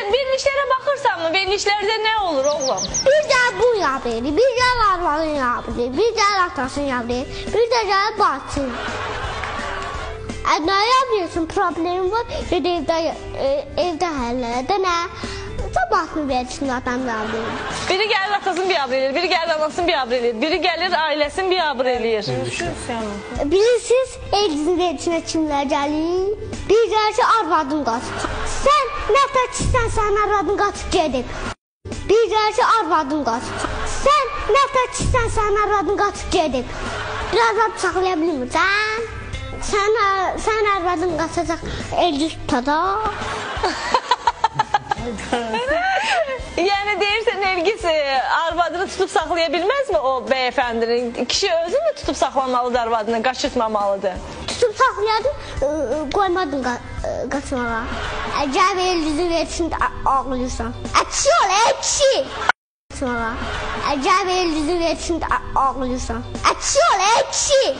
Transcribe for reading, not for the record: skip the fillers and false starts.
Sən verilişlərə baxırsanmı? Verilişlərdə nə olur oğlum? Bir də bu yapır, bir də arvadın yapır, bir də atasını yapır, bir də gəlib bacın. Nə yapıyorsun? Problemi var. Dedi evdə həll elə. Nə? Sabahını versin adam yapır. Biri gəlir atasını biabr eləyir, biri gəlir anasını biabr eləyir, biri gəlir ailəsini biabr eləyir. Bilirsiniz, Elgizin verilişinə kimlər gəlir? Bir gəlir ki, arvadın qaçıb. Sən nə təksən, sənin arvadın qaçıb gedib. Bir gəlir ki, arvadın qaçıb. Sən nə təksən, sənin arvadın qaçıb gedib. Biraz da saxlaya bilmirsən. Sən arvadın qaçacaq, Elgiz tutacaq. Yəni deyirsən Elgiz arvadını tutub saxlaya bilməzmi o bəyəfəndinin? Kişi özü mü tutub saxlamalıdır arvadını, qaçırtmamalıdır? Tutub saxlayadım, qoymadım qaçmağa. Gəl Elgizin verilişini ağlayırsan. Kişi ol, kişi! Qaçmağa. Gəl Elgizin verilişini ağlayırsan. Kişi ol, kişi!